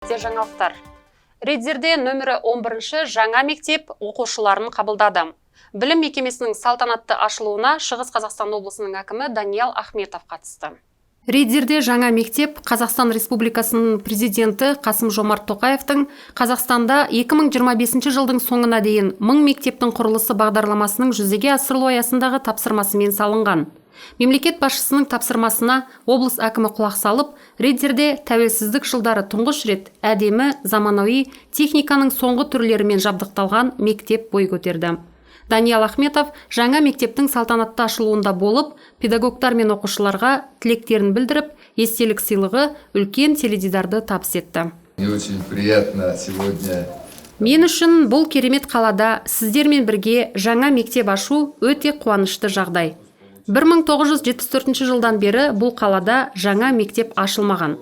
Жаңалықтар. Риддерде нөмірі 11 жаңа мектеп оқушыларын қабылдады. Білім мекемесінің салтанатты ашылуына Шығыс Қазақстан облысының әкімі Даниал Ахметов қатысты. Риддерде жаңа мектеп Қазақстан Республикасының президенті Қасым Жомарт Тоқаевтың Қазақстанда 2025 жылдың соңына дейін 1000 мектептің құрылысы бағдарламасының жүзеге асырылу аясындағы тапсырмасымен салынған. Мемлекет басшысының тапсырмасына облыс әкімі құлақ салып, Риддерде тәуелсіздік жылдары тұңғыш рет әдемі, заманауи техниканың соңғы түрлерімен жабдықталған мектеп бой көтерді. Даниал Ахметов жаңа мектептің салтанатты ашылуында болып, педагогтар мен оқушыларға тілектерін білдіріп, естелік сыйлығы, үлкен теледидарды табыс етті. Мне очень приятно сегодня Мен үшін бұл керемет қалада сіздермен бірге жаңа мектеп ашу өте қуанышты жағдай. 1974 жылдан бері бұл қалада жаңа мектеп ашылмаған.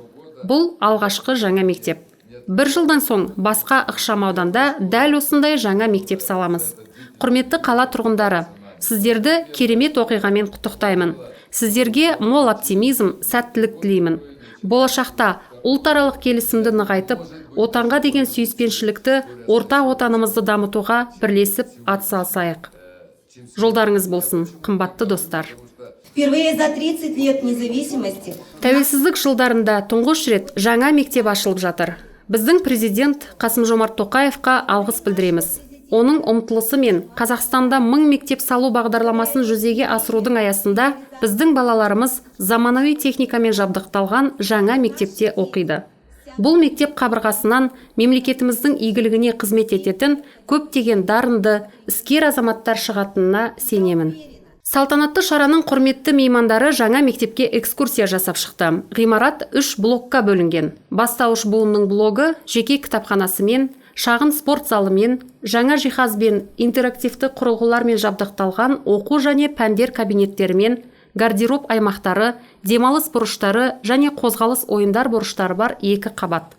Бұл алғашқы жаңа мектеп. Бір жылдан соң басқа ықшам ауданда дәл осындай жаңа мектеп саламыз. Құрметті қала тұрғындары, сіздерді керемет оқиғамен құттықтаймын. Сіздерге мол оптимизм, сәттілік тілеймін. Болашақта ұлтаралық келісімді нығайтып, отанға деген сүйіспеншілікті, ортақ отанымызды дамытуға бірлесіп атсалысайық. Жолдарыңыз болсын, қымбатты достар. Впервые за 30 лет независимости Тәуелсіздік жылдарында тұңғыш рет жаңа мектеп ашылып жатыр. Біздің президент Қасым Жомарт Тоқаевқа алғыс білдіреміз. Оның ұмтылысы мен Қазақстанда 1000 мектеп салу бағдарламасын жүзеге асырудың аясында біздің балаларымыз заманауи техникамен жабдықталған жаңа мектепте оқиды. Бұл мектеп қабырғасынан мемлекетіміздің игілігіне қызмет ететін көптеген дарынды, іскер азаматтар шығатынына сенемін. Салтанатты шараның құрметті меймандары жаңа мектепке экскурсия жасап шықты. Ғимарат үш блокқа бөлінген. Бастауыш буынның блогы жеке кітапханасымен, шағын спорт залымен, жаңа жиһазбен, интерактивті құрылғылармен жабдықталған оқу және пәндер кабинеттерімен, гардероб аймақтары, демалыс бұрыштары және қозғалыс ойындар бұрыштары бар екі қабат.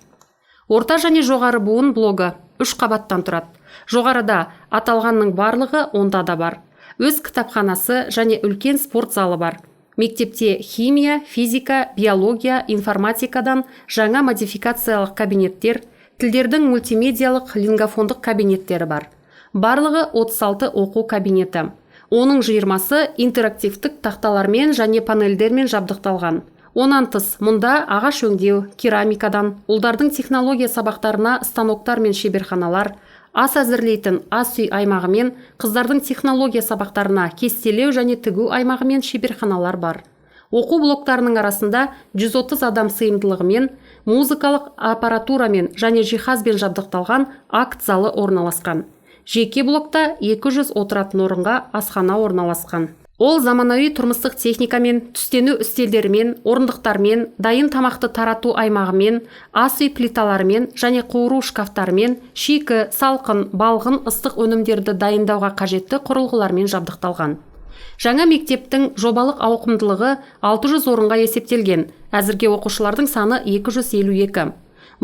Орта және жоғары буын блогы үш қабаттан тұрады. Жоғарыда аталғанның барлығы онда да бар. Өз кітапханасы және үлкен спорт залы бар. Мектепте химия, физика, биология, информатикадан жаңа модификациялық кабинеттер, тілдердің мультимедиялық лингофондық кабинеттері бар. Барлығы 36 оқу кабинеті. Оның 20-сы интерактивтік тақталармен және панельдермен жабдықталған. Онан тыс мұнда ағаш өңдеу, керамикадан, ұлдардың технология сабақтарына станоктар мен шеберханалар, ас әзірлейтін ас үй аймағымен, қыздардың технология сабақтарына кестелеу және тігу аймағымен шеберханалар бар. Оқу блоктарының арасында 130 адам сыйымдылығымен, музыкалық аппаратурамен және жиһазбен жабдықталған акт залы орналасқан. Жеке блокта 200 отыратын орынға асхана орналасқан. Ол заманауи тұрмыстық техникамен, түстену үстелдерімен, орындықтармен, дайын тамақты тарату аймағымен, ас үй плиталарымен және қуыру шкафтарымен, шикі, салқын, балғын, ыстық өнімдерді дайындауға қажетті құрылғылармен жабдықталған. Жаңа мектептің жобалық ауқымдылығы 600 орынға есептелген. Әзірге оқушылардың саны 252.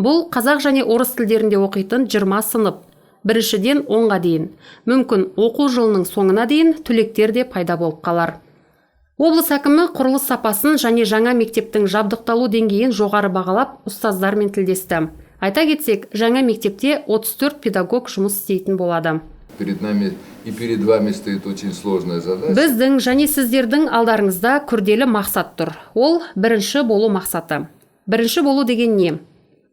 Бұл қазақ және орыс тілдерінде оқитын 20 сынып. Біріншіден 10-ға дейін. Мүмкін, оқу жылының соңына дейін түлектер де пайда болып қалар. Облыс әкімі құрылыс сапасын және жаңа мектептің жабдықталу деңгейін жоғары бағалап, ұстаздармен тілдесті. Айта кетсек, жаңа мектепте 34 педагог жұмыс істейтін болады. Перед нами и перед вами стоит очень сложная задача. Біздің және сіздердің алдарыңызда күрделі мақсат тұр. Ол бірінші болу мақсаты. Бірінші болу деген не?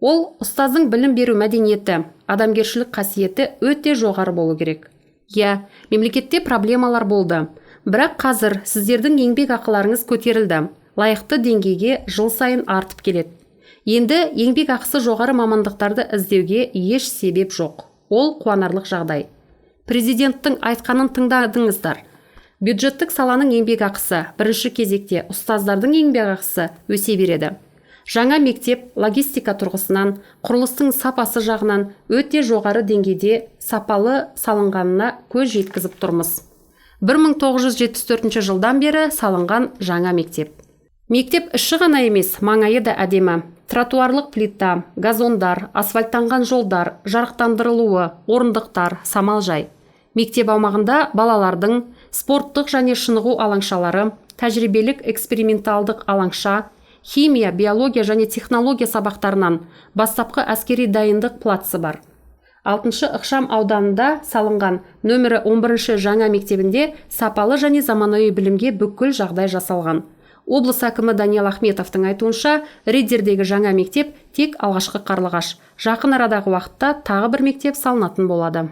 Ол ұстаздың білім беру мәдениеті, адамгершілік қасиеті өте жоғары болу керек. Иә, мемлекетте проблемалар болды. Бірақ қазір сіздердің еңбек ақыларыңыз көтерілді. Лайықты деңгейге жыл сайын артып келеді. Енді еңбек ақысы жоғары мамандықтарды іздеуге еш себеп жоқ. Ол қуанарлық жағдай. Президенттің айтқанын тыңдадыңыздар. Бюджеттік саланың еңбек ақысы, бірінші кезекте ұстаздардың еңбек ақысы өсе береді. Жаңа мектеп логистика тұрғысынан, құрылыстың сапасы жағынан өте жоғары деңгейде сапалы салынғанына көз жеткізіп тұрмыз. 1974 жылдан бері салынған жаңа мектеп. Мектеп іші ғана емес, маңайы да әдемі. Тротуарлық плита, газондар, асфальттанған жолдар, жарықтандырылуы, орындықтар, самалжай. Мектеп аумағында балалардың спорттық және шынығу алаңшалары, тәжірибелік эксперименталдық алаңша, Химия, биология және технология сабақтарынан бастапқы әскери дайындық плацы бар. Алтыншы ықшам ауданында салынған нөмірі 11 жаңа мектебінде сапалы және заманауи білімге бүкіл жағдай жасалған. Облыс әкімі Даниал Ахметовтың айтуынша, Риддердегі жаңа мектеп тек алғашқы қарлығаш. Жақын арадағы уақытта тағы бір мектеп салынатын болады.